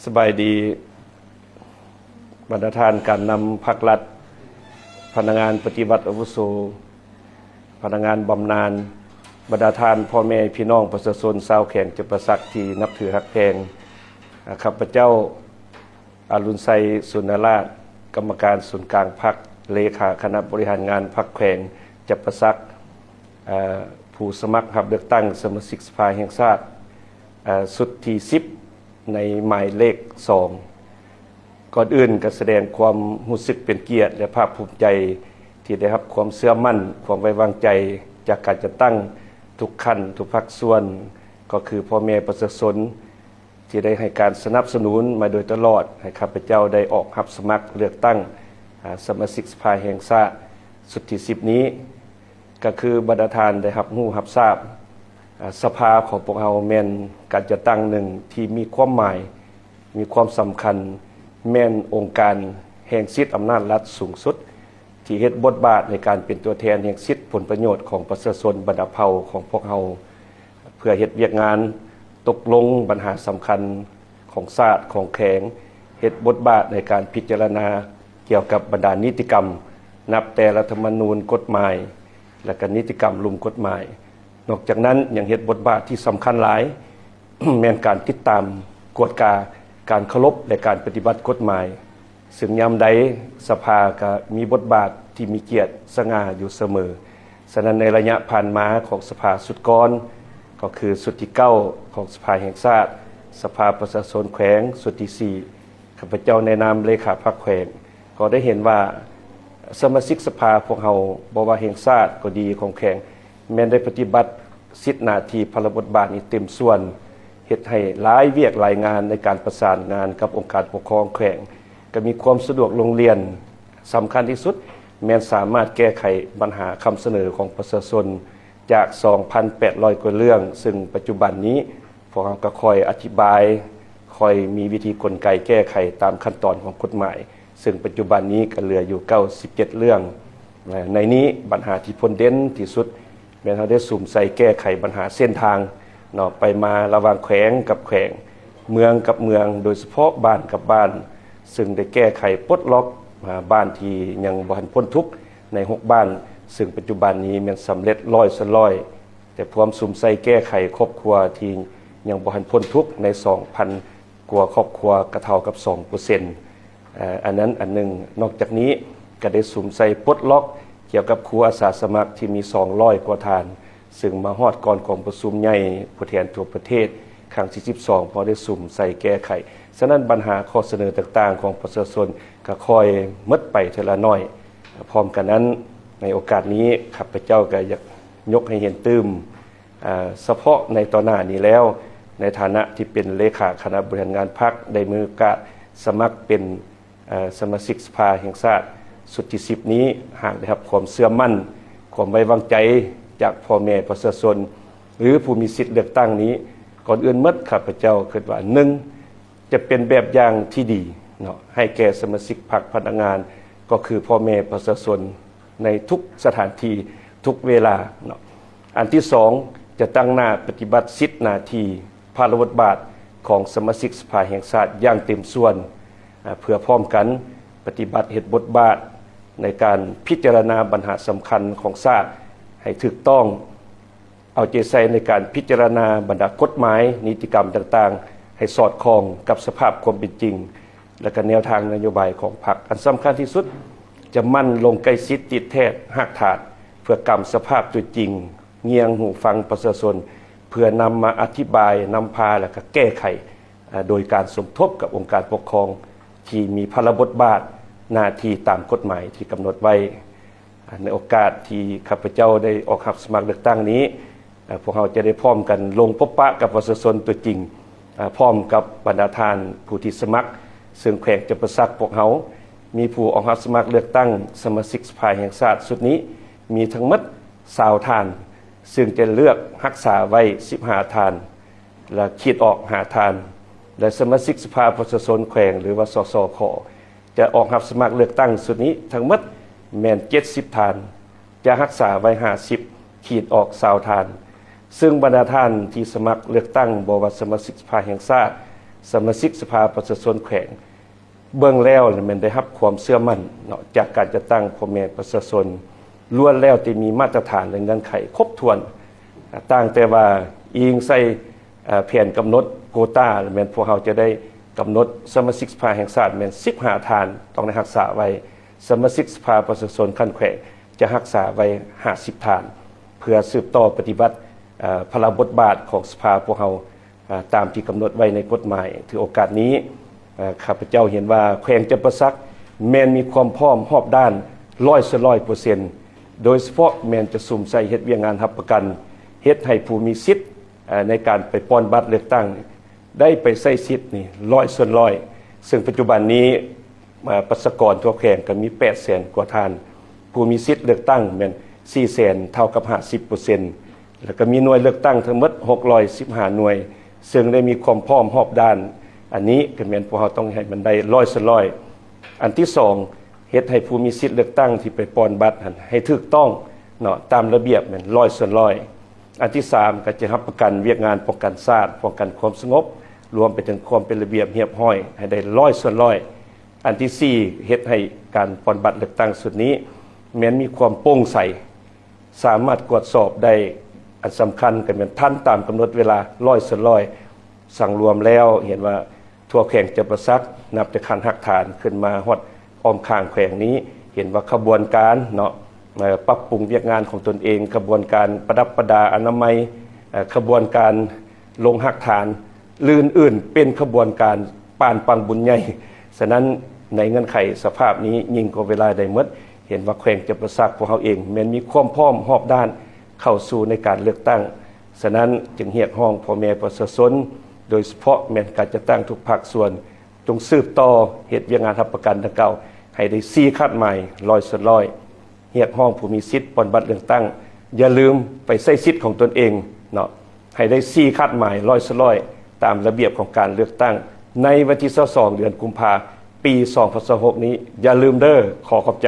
ສະບາຍດີ ບັນດາທ່ານການນຳພັກລັດ, ພະນັກງານປະຕິບັດອາວຸໂສ, ພະນັກງານບຳນານ, ບັນດາທ່ານພໍ່ແມ່ພີ່ນ້ອງປະຊາຊົນຊາວແຂວງຈຳປາສັກທີ່ນັບຖືຮັກແພງ. ອາ, ຂ້າພະເຈົ້າ ອາລຸນໄຊ ສຸນນະລາດ, ກຳມະການສູນກາງພັກ, ເລຂາຄະນະບໍລິຫານງານພັກແຂວງຈຳປາສັກ, ອາ, ຜູ້ສະໝັກຮັບເລືອກຕັ້ງສະມາຊິກສະພາແຫ່ງຊາດ, ອາ, ຊຸດທີສິບ ໃນໝາຍເລກສອງ. ກ່ອນອື່ນກໍສະແດງຄວາມຮູ້ສຶກເປັນກຽດ ແລະ ພາກພູມໃຈທີ່ໄດ້ຮັບຄວາມເຊື່ອໝັ້ນ, ຄວາມໄວ້ວາງໃຈຈາກການຈັດຕັ້ງທຸກຂັ້ນ, ທຸກພາກສ່ວນ, ກໍຄືພໍ່ແມ່ປະຊາຊົນ ທີ່ໄດ້ໃຫ້ການສະໜັບສະໜູນມາໂດຍຕະຫຼອດ ໃຫ້ຂ້າພະເຈົ້າໄດ້ອອກຮັບສະໝັກເລືອກຕັ້ງ, ອາ, ສະມາຊິກສະພາແຫ່ງຊາດຊຸດທີສິບນີ້. ກໍຄືບັນດາທ່ານໄດ້ຮັບຮູ້ຮັບຊາບ, ອາ, ສະພາຂອງພວກເຮົາແມ່ນການຈັດຕັ້ງໜຶ່ງທີ່ມີຄວາມໝາຍ, ມີຄວາມສຳຄັນ, ແມ່ນອົງການແຫ່ງສິດອຳນາດລັດສູງສຸດ ທີ່ເຮັດບົດບາດໃນການເປັນຕົວແທນແຫ່ງສິດຜົນປະໂຫຍດຂອງປະຊາຊົນບັນດາເຜົ່າຂອງພວກເຮົາ ເພື່ອເຮັດວຽກງານຕົກລົງບັນຫາສຳຄັນຂອງຊາດ, ຂອງແຂວງ, ເຮັດບົດບາດໃນການພິຈາລະນາກ່ຽວກັບບັນດານິຕິກຳ, ນັບແຕ່ລັດຖະມະນູນ, ກົດໝາຍ ແລະ ກະນິຕິກຳລຸ່ມກົດໝາຍ. ນອກຈາກນັ້ນຍັງເຮັດບົດບາດທີ່ສຳຄັນຫຼາຍ ແມ່ນການຕິດຕາມ, ກວດກາການເຄົາລົບ ແລະ ການປະຕິບັດກົດໝາຍ. ຊຶ່ງຍາມໃດສະພາກໍມີບົດບາດທີ່ມີກຽດສະຫງ່າຢູ່ສະເໝີ. ສະນັ້ນໃນໄລຍະຜ່ານມາຂອງສະພາຊຸດກ່ອນ ກໍຄືຊຸດທີເກົ້າຂອງສະພາແຫ່ງຊາດ, ສະພາປະຊາຊົນແຂວງຊຸດທີສີ່ ຂ້າພະເຈົ້າໃນນາມເລຂາພັກແຂວງ ກໍໄດ້ເຫັນວ່າສະມາຊິກສະພາພວກເຮົາ ບໍ່ວ່າແຫ່ງຊາດກໍດີ ຂອງແຂວງ ແມ່ນໄດ້ປະຕິບັດສິດໜ້າທີ່ພາລະບົດບາດນີ້ເຕັມສ່ວນ, ເຮັດໃຫ້ຫຼາຍວຽກຫຼາຍງານໃນການປະສານງານກັບອົງການປົກຄອງແຂວງ ກໍມີຄວາມສະດວກລົງລຽນ. ສຳຄັນທີ່ສຸດແມ່ນສາມາດແກ້ໄຂບັນຫາຄຳສະເໜີຂອງປະຊາຊົນຈາກສອງພັນແປດຮ້ອຍກວ່າເລື່ອງ, ຊຶ່ງປັດຈຸບັນນີ້ພວກເຮົາກໍຄ່ອຍອະທິບາຍ, ຄ່ອຍມີວິທີກົນໄກແກ້ໄຂຕາມຂັ້ນຕອນຂອງກົດໝາຍ, ຊຶ່ງປັດຈຸບັນນີ້ກໍເຫຼືອຢູ່ເກົ້າສິບເຈັດເລື່ອງ. ໃນນີ້ບັນຫາທີ່ພົ້ນເດັ່ນທີ່ສຸດ ແມ່ນເຮົາໄດ້ສຸມໃສ່ແກ້ໄຂບັນຫາເສັ້ນທາງເນາະ ໄປມາລະຫວ່າງແຂວງກັບແຂວງ, ເມືອງກັບເມືອງ, ໂດຍສະເພາະບ້ານກັບບ້ານ, ຊຶ່ງໄດ້ແກ້ໄຂປົດລັອກ, ອາ, ບ້ານທີ່ຍັງບໍ່ທັນພົ້ນທຸກໃນຫົກບ້ານ, ຊຶ່ງປັດຈຸບັນນີ້ແມ່ນສຳເລັດຮ້ອຍສ່ວນຮ້ອຍ, ແຕ່ພວມສຸມໃສ່ແກ້ໄຂຄອບຄົວທີ່ຍັງບໍ່ທັນພົ້ນທຸກໃນສອງພັນ ກວ່າຄອບຄົວກໍເທົ່າກັບສອງເປີເຊັນ. ອາ, ອັນນັ້ນອັນໜຶ່ງ. ນອກຈາກນີ້ກໍໄດ້ສຸມໃສ່ປົດລັອກກ່ຽວກັບຄູອາສາສະໝັກທີ່ມີສອງຮ້ອຍກວ່າທ່ານ, ຊຶ່ງມາຮອດກ່ອນກອງປະຊຸມໃຫຍ່ຜູ້ແທນທົ່ວປະເທດຄັ້ງທີສິບສອງ ເພາະໄດ້ສຸມໃສ່ແກ້ໄຂ. ສະນັ້ນບັນຫາຂໍ້ສະເໜີຕ່າງໆຂອງປະຊາຊົນກໍຄ່ອຍໝົດໄປເທື່ອລະໜ້ອຍ. ພ້ອມກັນນັ້ນ, ໃນໂອກາດນີ້ ຂ້າພະເຈົ້າກໍຢາກຍົກໃຫ້ເຫັນຕື່ມ ອາ ສະເພາະໃນຕໍ່ໜ້ານີ້ແລ້ວ, ໃນຖານະທີ່ເປັນເລຂາຄະນະບໍລິຫານງານພັກ ໄດ້ມີໂອກາດສະໝັກເປັນ, ອາ, ສະມາຊິກສະພາແຫ່ງຊາດຊຸດທີສິບນີ້, ຫາກໄດ້ຮັບຄວາມເຊື່ອໝັ້ນ, ຄວາມໄວ້ວາງໃຈຈາກພໍ່ແມ່ປະຊາຊົນ ຫຼື ຜູ້ມີສິດເລືອກຕັ້ງນີ້, ກ່ອນອື່ນໝົດ ຂ້າພະເຈົ້າຄິດວ່າ ໜຶ່ງ ຈະເປັນແບບຢ່າງທີ່ດີເນາະ ໃຫ້ແກ່ສະມາຊິກພັກ, ພະນັກງານ, ກໍຄືພໍ່ແມ່ປະຊາຊົນ ໃນທຸກສະຖານທີ່ ທຸກເວລາເນາະ. ອັນທີສອງ ຈະຕັ້ງໜ້າປະຕິບັດສິດໜ້າທີ່ ພາລະບົດບາດຂອງສະມາຊິກສະພາແຫ່ງຊາດຢ່າງເຕັມສ່ວນ, ອາ, ເພື່ອພ້ອມກັນປະຕິບັດເຮັດບົດບາດໃນການພິຈາລະນາບັນຫາສຳຄັນຂອງຊາດໃຫ້ຖືກຕ້ອງ, ເອົາໃຈໃສ່ໃນການພິຈາລະນາບັນດາກົດໝາຍ, ນິຕິກຳຕ່າງໆ ໃຫ້ສອດຄ່ອງກັບສະພາບຄວາມເປັນຈິງ ແລະ ກະແນວທາງນະໂຍບາຍຂອງພັກ. ອັນສຳຄັນທີ່ສຸດ ຈະໝັ່ນລົງໃກ້ຊິດຕິດແທດຮາກຖານ ເພື່ອກຳສະພາບຕົວຈິງ, ງຽງຫູຟັງປະຊາຊົນ ເພື່ອນຳມາອະທິບາຍ, ນຳພາ ແລະ ກະແກ້ໄຂ, ອາ, ໂດຍການສົມທົບກັບອົງການປົກຄອງທີ່ມີພາລະບົດບາດ, ໜ້າທີ່ຕາມກົດໝາຍທີ່ກຳນົດໄວ້. ໃນໂອກາດທີ່ຂ້າພະເຈົ້າໄດ້ອອກຮັບສະໝັກເລືອກຕັ້ງນີ້, ພວກເຮົາຈະໄດ້ພ້ອມກັນລົງພົບປະກັບປະຊາຊົນຕົວຈິງ, ພ້ອມກັບບັນດາທ່ານຜູ້ທີ່ສະໝັກ, ເຊິ່ງແຂວງຈຳປາສັກພວກເຮົາມີຜູ້ອອກຮັບສະໝັກເລືອກຕັ້ງສະມາຊິກສະພາແຫ່ງຊາດຊຸດນີ້ ມີທັງໝົດຊາວທ່ານ, ເຊິ່ງຈະເລືອກຮັກສາໄວ້ສິບຫ້າທ່ານ ແລະ ຂີດອອກຫ້າທ່ານ ແລະ ສະມາຊິກສະພາປະຊາຊົນແຂວງ ຫຼືວ່າ ສສຂ ຈະອອກຮັບສະໝັກເລືອກຕັ້ງຊຸດນີ້ທັງໝົດແມ່ນເຈັດສິບທ່ານ, ຈະຮັກສາໄວ້ຫ້າສິບ, ຂີດອອກຊາວທ່ານ. ເຊິ່ງບັນດາທ່ານທີ່ສະໝັກເລືອກຕັ້ງ ບໍ່ວ່າສະມາຊິກສະພາແຫ່ງຊາດ ສະມາຊິກສະພາປະຊາຊົນແຂວງ ເບິ່ງແລ້ວແມ່ນໄດ້ຮັບຄວາມເຊື່ອໝັ້ນເນາະ ຈາກການຈັດຕັ້ງພໍ່ແມ່ປະຊາຊົນ ລ້ວນແລ້ວແຕ່ມີມາດຕະຖານ ແລະ ເງື່ອນໄຂຄົບຖ້ວນ. ຕ່າງແຕ່ວ່າອີງໃສ່ ເອີ ແຜນກຳນົດໂກຕາ ແມ່ນພວກເຮົາຈະໄດ້ກຳນົດສະມາຊິກສະພາແຫ່ງຊາດແມ່ນສິບຫ້າທ່ານ ຕ້ອງໄດ້ຮັກສາໄວ້. ສະມາຊິກສະພາປະຊາຊົນຂັ້ນແຂວງຈະຮັກສາໄວ້ຫ້າສິບທ່ານ ເພື່ອສືບຕໍ່ປະຕິບັດ ເອີ ພາລະບົດບາດຂອງສະພາພວກເຮົາ ເອີ ຕາມທີ່ກຳນົດໄວ້ໃນກົດໝາຍ. ຖືໂອກາດນີ້ ເອີ ຂ້າພະເຈົ້າເຫັນວ່າແຂວງຈຳປາສັກແມ່ນມີຄວາມພ້ອມຮອບດ້ານຮ້ອຍສ່ວນຮ້ອຍເປີເຊັນ ໂດຍສະເພາະແມ່ນຈະສຸມໃສ່ເຮັດວຽກງານຮັບປະກັນ ເຮັດໃຫ້ຜູ້ມີສິດ ເອີ ໃນການໄປປ່ອນບັດເລືອກຕັ້ງ ໄດ້ໄປໃຊ້ສິດນີ້ຮ້ອຍສ່ວນຮ້ອຍ ເຊິ່ງປັດຈຸບັນນີ້ ເອີ ປະຊາກອນທົ່ວແຂວງກໍມີແປດແສນກວ່າທ່ານ, ຜູ້ມີສິດເລືອກຕັ້ງແມ່ນສີ່ແສນ ເທົ່າກັບຫ້າສິບເປີເຊັນ ແລ້ວກໍມີໜ່ວຍເລືອກຕັ້ງທັງໝົດຫົກຮ້ອຍສິບຫ້າໜ່ວຍ ເຊິ່ງໄດ້ມີຄວາມພ້ອມຮອບດ້ານ. ອັນນີ້ກໍແມ່ນພວກເຮົາຕ້ອງເຮັດໃຫ້ມັນໄດ້ຮ້ອຍສ່ວນຮ້ອຍ. ອັນທີສອງ ເຮັດໃຫ້ຜູ້ມີສິດເລືອກຕັ້ງທີ່ໄປປ່ອນບັດຫັ້ນໃຫ້ຖືກຕ້ອງເນາະ ຕາມລະບຽບແມ່ນຮ້ອຍສ່ວນຮ້ອຍ. ອັນທີສາມ ກໍຈະຮັບປະກັນວຽກງານປ້ອງກັນຊາດ, ປ້ອງກັນຄວາມສະຫງົບ, ລວມໄປເຖິງຄວາມເປັນລະບຽບຮຽບຮ້ອຍ ໃຫ້ໄດ້ຮ້ອຍສ່ວນຮ້ອຍ. ອັນທີສີ່ ເຮັດໃຫ້ການປ່ອນບັດເລືອກຕັ້ງຊຸດນີ້ແມ່ນມີຄວາມໂປ່ງໃສ, ສາມາດກວດສອບໄດ້. ອັນສຳຄັນກໍແມ່ນທັນຕາມກຳນົດເວລາຮ້ອຍສ່ວນຮ້ອຍ. ສັງລວມແລ້ວເຫັນວ່າທົ່ວແຂວງຈຳປາສັກ ນັບແຕ່ຂັ້ນຮາກຖານຂຶ້ນມາຮອດອ້ອມຂ້າງແຂວງນີ້ ເຫັນວ່າຂະບວນການເນາະ ເອີ ປັບປຸງວຽກງານຂອງຕົນເອງ, ຂະບວນການປະດັບປະດາອະນາໄມ, ເອີ ຂະບວນການລົງຮາກຖານ ຫຼື ອື່ນໆ ເປັນຂະບວນການປານປັງບຸນໃຫຍ່. ສະນັ້ນ ໃນເງື່ອນໄຂສະພາບນີ້ ຍິ່ງກວ່າເວລາໃດໝົດ ເຫັນວ່າແຂວງຈຳປາສັກພວກເຮົາເອງແມ່ນມີຄວາມພ້ອມຮອບດ້ານເຂົ້າສູ່ໃນການເລືອກຕັ້ງ. ສະນັ້ນ ຈຶ່ງຮຽກຮ້ອງພໍ່ແມ່ປະຊາຊົນ ໂດຍສະເພາະແມ່ນການຈັດຕັ້ງທຸກພາກສ່ວນ ຈົ່ງສືບຕໍ່ເຮັດວຽກງານຮັບປະກັນດັ່ງກ່າວໃຫ້ໄດ້ສີ່ຄາດໝາຍຮ້ອຍສ່ວນຮ້ອຍ. ຮຽກຮ້ອງຜູ້ມີສິດປ່ອນບັດເລືອກຕັ້ງ ຢ່າລືມໄປໃຊ້ສິດຂອງຕົນເອງເນາະ ໃຫ້ໄດ້ສີ່ຄາດໝາຍຮ້ອຍສ່ວນຮ້ອຍ ຕາມລະບຽບຂອງການເລືອກຕັ້ງ ໃນວັນທີຊາວສອງ ເດືອນກຸມພາ ປີສອງພັນຊາວຫົກນີ້ ຢ່າລືມເດີ້. ຂໍຂອບໃຈ.